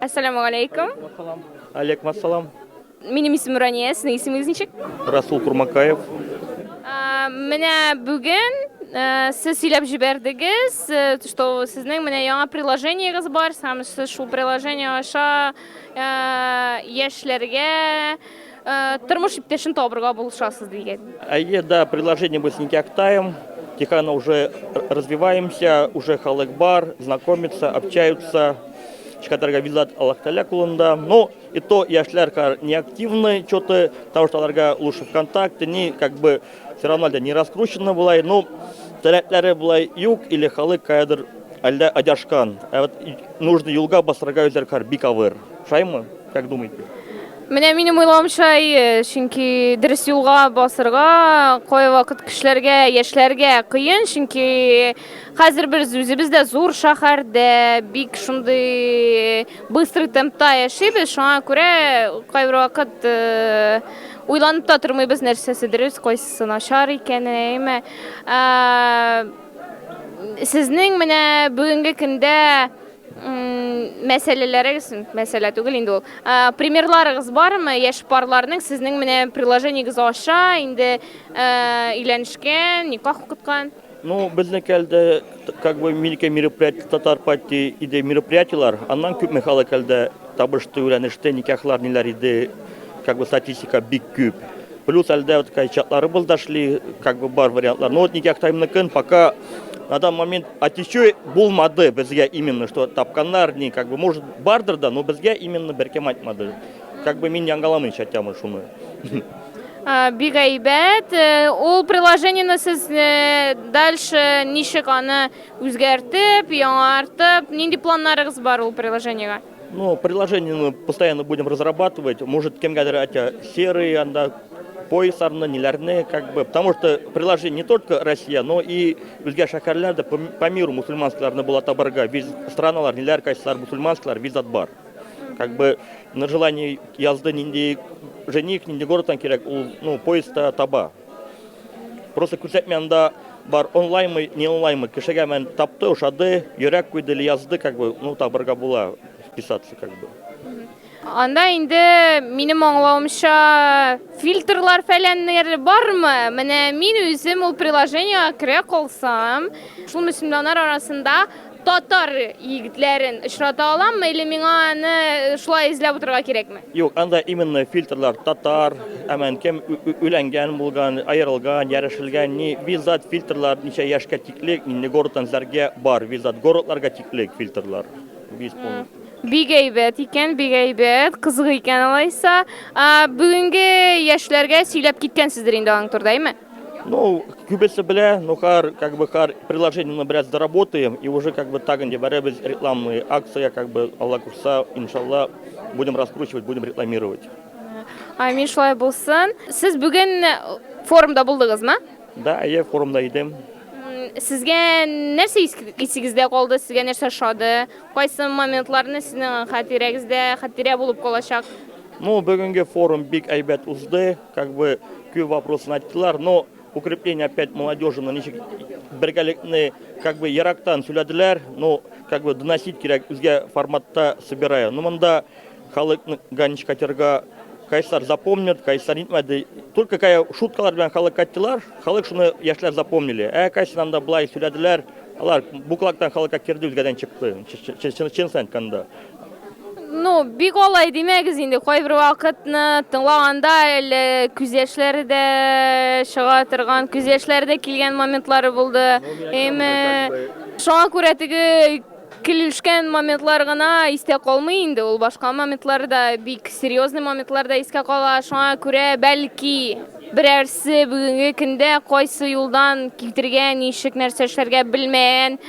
Әссәламү галәйкүм. Алейкум ассалам. Минем исемем Рания, сезнең исемегез ничек? Расул Курмакаев. Менә бүген сез сөйләп җибәрдегез, что сезнең менә яңа приложениегез бар, һәм сез шул приложение аша яшьләргә тормыш иптәшен табырга булышасыз дигән. Әйе, да, приложение мы с Никяктаем. Тихо уже развиваемся, уже халык бар, знакомятся, общаются. Чикатарга визат Аллаһ Тәгалә кулында. Но и то яшьләр не активны что-то, потому что аларга лучше ВКонтакте, не как бы все равно әлдә не раскручено болай, но таләпләре болай юк или халык каядыр әлдә адашкан. Ә вот нужный юлга басарга үзләре кар бик авыр. Шаймы? Как думаете? Менә минем уйлавымча, әйе, чөнки дөрес юлга басырга кайвакыт кешеләргә, яшьләргә кыен, чөнки хәзер без үзебез дә зур шәһәрдә бик шундый быстрый темпта яшибез, шуңа күрә кайбер вакыт э, уйланып та тормыйбыз нәрсәсе дөрес, кайсысы начар икәнен, әйеме. Э, сезнең менә бүгенге көндә мәсьәләләрегез, мәсьәлә түгел инде ул. Примерларыгыз бармы? Яшь парларның сезнең менә приложениегез аша инде өйләнешкән, никах укыткан. Ну, безнеке әлдә как бы минеке мероприятие татар пати иде мероприятиеләр, аннан күпме халык әлдә табышты, өйләнеште, никахлар ниләр иде, как бы статистика бик күп. Плюс әлдә вот такая чатларыбыз да шли, как бы бар вариантлар. Но вот никах таймныкын пока на данный момент отече булмады безгә именно, что тапканнар, не, как бы, может, бардыр да, но безгә именно беркем айтмады. Как бы мин яңгаламыйм чатямы шуны. Бик әйбәт. Э, ул приложениене сез э, дальше ничек аны үзгәртеп, яңартып, нинди планнарыгыз бар ул приложениегә? Ну, приложение мы постоянно будем разрабатывать. Может, кемгәдер әйтә, серый анда поясларны, ниләрне, как бы, потому что приложение не только Россия, но и үзгә шәһәрләр дә по, по миру мусульманскийларны була табарга. Виз страналар, ниләр, кайсылар мусульманскийлар, визат бар. Как бы на желание язды нинди жених, нинди городтан кирәк, ул, ну, поездда таба. Просто күрсәтмә анда бар онлайнмы, не онлайнмы, кешегә мен тапты, ошады, йөрәк куйды или язды, как бы, ну, табырга була вписаться, как бы. Анда инде минем аңлавымча фильтрлар фәләннәр бармы? Менә мин үзем ул приложениега керә калсам, шул мөселманнар арасында татар егетләрен очрата аламмы или миңа аны шулай эзләп утырырга кирәкме? Юк, анда именно фильтрлар татар, әмән кем өйләнгән булган, аерылган, ярешелгән, ни визат фильтрлар ничә яшькә тиклек, нинди городтан зәргә бар, визат городларга тиклек фильтрлар. Виз полностью. Бик әйбәт икән, бик әйбәт, кызык икән алайса. Бүгенге яшьләргә сөйләп киткәнсездер инде аның турында, әйме? Ну, күбесе белә, но хар, как бы, хар приложение бераз доработаем, и уже, как бы, так инде бәрәбез рекламные акция, как бы, Алла кушса, иншалла, будем раскручивать, будем рекламировать. Амин, шулай булсын. Сез бүген форумда булдыгызмы? Да, әйе, форумда идем. Сезгә нәрсә исегездә калды, сезгә нәрсә ошады? Кайсы моментларны сезнең хатирәгездә хатирә булып калачак? Ну, бүгенге форум бик әйбәт узды, как бы күп вопросын айттылар, но укрепление опять молодежи ничек бергәлекне как бы ерактан сөйләделәр, но как бы доносить кирәк үзгә форматта собирая. Ну, монда халыкны ничек әйтергә, кайсылар запомнят, кайсылар нитмәде. Только кая шуткалар белән халык айттылар, халык шуны яшьләр запомнили. Ә кайсылар анда былай сөйләделәр, алар бу колактан халыкка керде, үзгәдән чыкты. Чын әйткәндә. Ну, бик алай димәгез инде. Кайбер вакытны тыңлаганда әле күз яшьләре дә чыга торган, күз яшьләре дә килгән моментлары булды. Әмма шуңа күрә теге көлешкән моментлар гына истә калмый инде. Ул башка моментлар да, бик серьезный моментлар да искә кала. Шуңа күрә бәлки берәрсе бүгенге көндә кайсы юлдан китергә, ничек нәрсә эшләргә белмәгән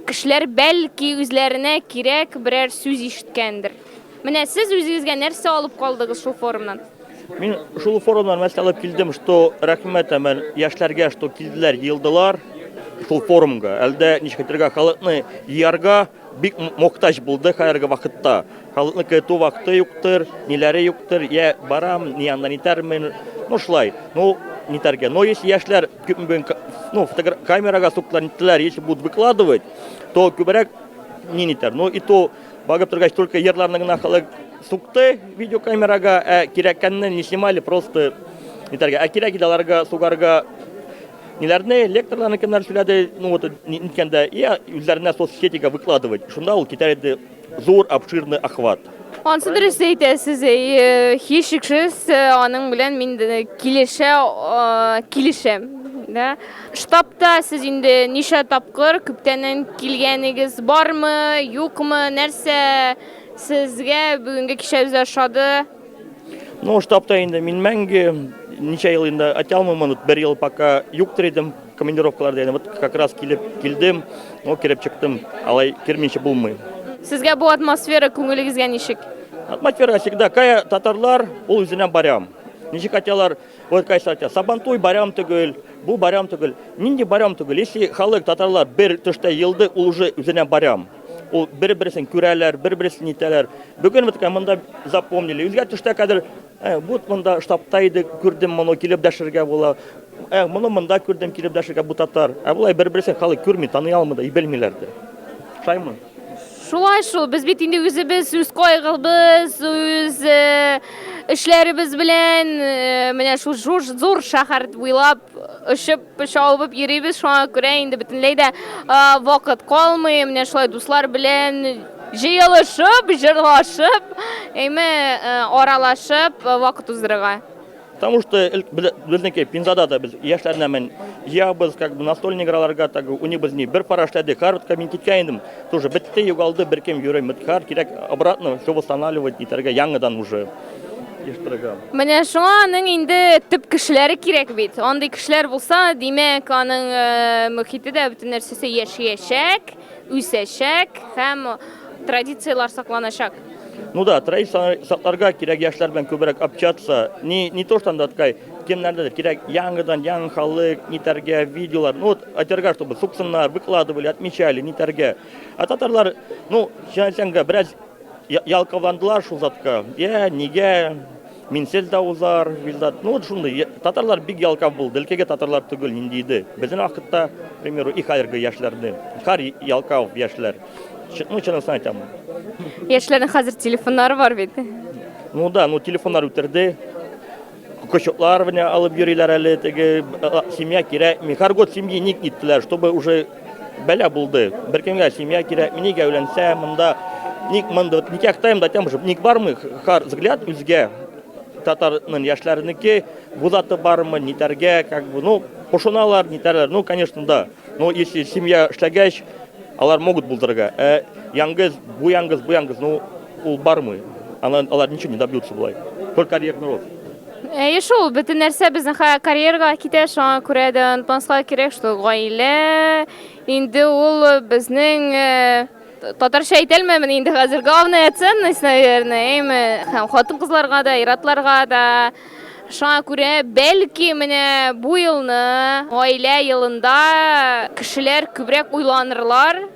Кешеләр бәлки үзләренә кирәк берәр сүз ишеткәндер. Менә сез үзегезгә нәрсә алып калдыгыз шул форумнан? Мин шул форумнан нәрсә алып килдем, что рәхмәт әмәл яшьләргә, что килделәр, йыелдылар шул форумга. Әлдә ничек әйтергә, халыкны йыярга бик мохтаҗ булды хәзерге вакытта. Халыкны көтү вакыты юктыр, ниләре юктыр, я барам, ни анда нитәрмен, ну шулай. Ну, нитәргә. Но если яшьләр ну, камерага суктылар, ниттеләр, если будут выкладывать, то күбрәк не нитәр. Но и то Багып торгач, только җырларны гына халык сукты видеокамерага, ә кирәккәнне не снимали, просто нитәргә. Ә кирәк иде аларга сугарга ниләрне, лекторларны кемнәр сөйләде, ну вот ниткәндә, и үзләренә соцсетига выкладывать. Шунда ул китәр иде зур обширный охват. Ансы дөрес әйтәсез, һичшиксез аның белән мин килешә, килешәм. Да? Штабта сез инде ничә тапкыр күптәннән килгәнегез бармы, юкмы, нәрсә сезгә бүгенге кичәбездә ошады? Ну, штабта инде мин мәңге ничә ел инде әйтә алмыйм, вот бер ел пока юктыр идем, командировкаларда инде, вот как раз килеп килдем, но кереп чыктым, алай кермичә булмый. Сезгә бу атмосфера күңелегезгә ничек? Атмосфера всегда, кая татарлар, ул үзенә барям. Ничек айталар, вот кайсы айта, Сабантуй барям түгел, бу барям түгел. Нинди барям түгел? Если халык татарлар бер төштә елды, ул уже үзенә барям. Ул бер-берсен күрәләр, бер-берсен нитәләр. Бүген вот монда запомнили. Үзгә төштә кадәр вот монда штабта иде, күрдем моны, килеп дәшергә була. Моны монда күрдем, килеп дәшергә бу татар. Ә болай бер-берсен халык күрми, таный алмый да, и белмиләр дә. Шаймы? Шулай шул, без бит инде үзебез үз кайгыбыз, үз эшләребез белән менә шул зур шәһәр буйлап очып, чабып йөрибез, шуңа күрә инде бөтенләй дә вакыт калмый, менә шулай дуслар белән җыелышып, җырлашып, әйме аралашып вакыт уздырырга. Потому что безнеке Пензада да без яшьләрне мен җыябыз, как бы настольный играларга, так у них без не бер пара эшләдек, картка мин киткән идем, тоже бетте, югалды, бер кем йөрим, хәр кирәк обратно все восстанавливать итәргә яңадан уже ештырырга. Менә шуңа аның инде төп кешеләре кирәк бит. Андый кешеләр булса, димәк, аның мөхите дә бөтен нәрсәсе яшәячәк, үсәчәк һәм традицияләр сакланачак. Ну да, традиция сакларга кирәк яшьләр белән күбрәк общаться. Не, не то, что анда такая, кемнәрдәдер кирәк яңадан яңа халык, нитәргә, видеолар. Ну вот, әйтергә, чтобы суксыннар, выкладывали, отмечали, нитәргә. А татарлар, ну, чын әйтсәң, бераз ялкауландылар шул затка. Я, нигә, минсез дә узар, вилдат. Ну вот шундый, татарлар бик ялкау булды. Өлкәгә татарлар түгел, нинди иде. Безнең вакытта, к примеру, и хәзерге яшьләрне. Һәр ялкау яшьләр. Ну, чынысын әйтәм. Яшьләрнең хәзер телефоннары бар бит. Ну да, ну телефоннар үтерде. Кочоклар менә алып йөриләр әле, теге семья кирәкми. Һәр год семьи ник иттеләр, чтобы уже бәла булды. Беркемгә семья кирәкми, нигә өйләнсә, монда ник монда вот никахтаем да тем же, ник бармы, һәр взгляд үзгә татарның яшьләренеке, бу заты бармы, нитәргә, как бы, ну, пошыналар, нитәрләр, ну, конечно, да. Но если семья эшләгәч, алар могут булдырырга. Ә яңгыз, бу яңгыз, бу яңгыз, ну, ул бармый. Алар, алар ничего не добьются болай. Только карьерный рост. Әйе шул, бөтен нәрсә безнең карьерага китә, шуңа күрә дә онытмаска кирәк, что гаилә инде ул безнең татарча әйтә алмыйм инде хәзер, главная ценность, наверное, әйме, һәм хатын-кызларга да, ир-атларга да. Шуңа күрә, бәлки, менә бу елны, гаилә елында кешеләр күбрәк уйланырлар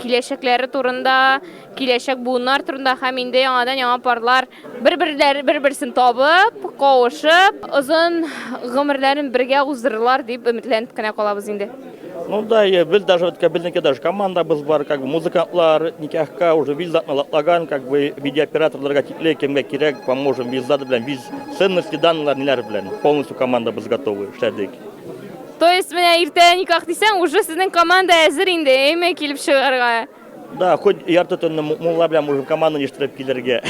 киләчәкләре турында, киләчәк буыннар турында һәм инде яңадан-яңа парлар бер-берләре бер-берсен табып, кавышып, озын гомерләрен бергә уздырырлар дип өметләнеп кенә калабыз инде. Ну да, и без даже вот безнеке даже командабыз бар, как бы музыкантлар, никахка уже виз затны латлаган, как бы видеооператорларга тикле кемгә кирәк, поможем виз заты белән, виз ценности данныйлар ниләр белән. Полностью командабыз готовы, эшләдек. То есть менә иртә никах дисәң, уже сезнең команда әзер инде, әйме, килеп чыгарга. Да, хоть ярты төнне мулла белән можем команданы ештереп килергә.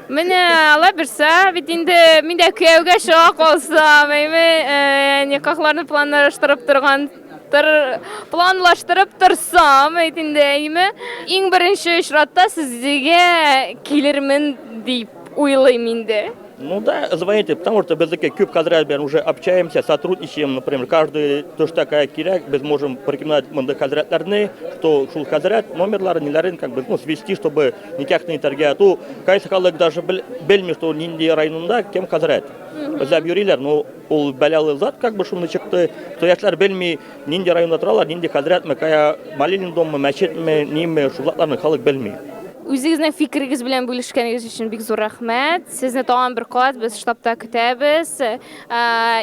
Менә алла бирсә, бит инде мин дә кияүгә чыга калсам, әйме, никахларны планлаштырып торган тор, планлаштырып торсам, бит инде, әйме, иң беренче очратта сезгә килермен дип уйлыйм инде. Ну да, звоните, потому что безнеке күп хәзрәт белән уже общаемся, сотрудничаем, например, каждый төштә кая кирәк, без можем порекомендовать мондый хәзрәтләрне, что шул хәзрәт номерларын, ниләрен как бы, ну, свести, чтобы никахны итәргә. То кайсы халык даже белми, что нинди районында кем хәзрәт. Эзләп йөриләр, но ул бәлалы зат как бы шуны чыкты, что яшьләр белми, нинди районда торалар, нинди хәзрәтме, кая молельный доммы, мәчетме, ниме, шул затларны халык белми. Үзегезнең фикерегез белән бүлешкәнегез өчен бик зур рәхмәт. Сезне тагын бер кат без штабта көтәбез.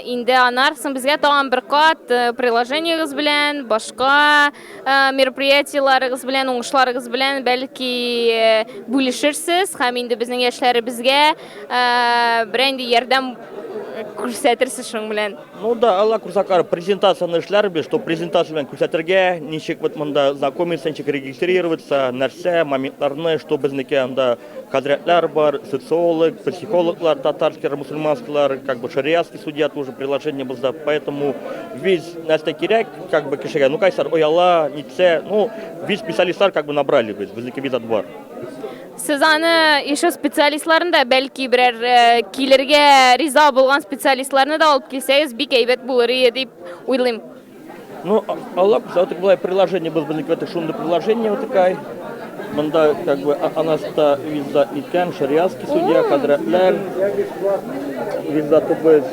Инде аннан соң безгә тагын бер кат приложениегез белән, башка мероприятиеләрегез белән, уңышларыгыз белән бәлки бүлешерсез һәм инде безнең яшьләребезгә берәр инде ярдәм күрсәтерсез шуның белән. Ну да, Алла күрсәтер, презентацияне эшләрбез, что презентация белән күрсәтергә, ничек вот монда знакомиться, ничек регистрироваться, нәрсә, моментларны, что безнеке анда хәзрәтләр бар, социолог, психологлар, татарскийлар, мусульманскийлар, как бы шариатский судья тоже приложение бездә, поэтому весь нәрсә кирәк, как бы кешегә, ну кайсылар ояла, нитсә, ну, весь специалистлар как бы набрали без, безнеке визат бар. Сез аны еще специалистларын да, бәлки берәр э, килергә риза булган специалистларны да алып килсәгез, бик әйбәт булыр иде дип уйлыйм. Ну, Алла вот былай приложение был, безнеке шундый приложение вот такая. Монда как бы анаста виза иткән шариатский судья, хәзрәтләр, виза без.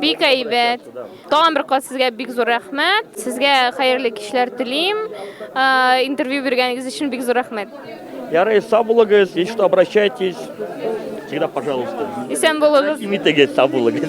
Бик әйбәт. Тагын бер кат сезгә бик зур рәхмәт. Сезгә хәерле кичләр телим. Интервью биргәнегез өчен бик зур рәхмәт. Ярый, сау булыгыз, если что, обращайтесь. Всегда пожалуйста. Исән булыгыз. Имитегез, сау булыгыз.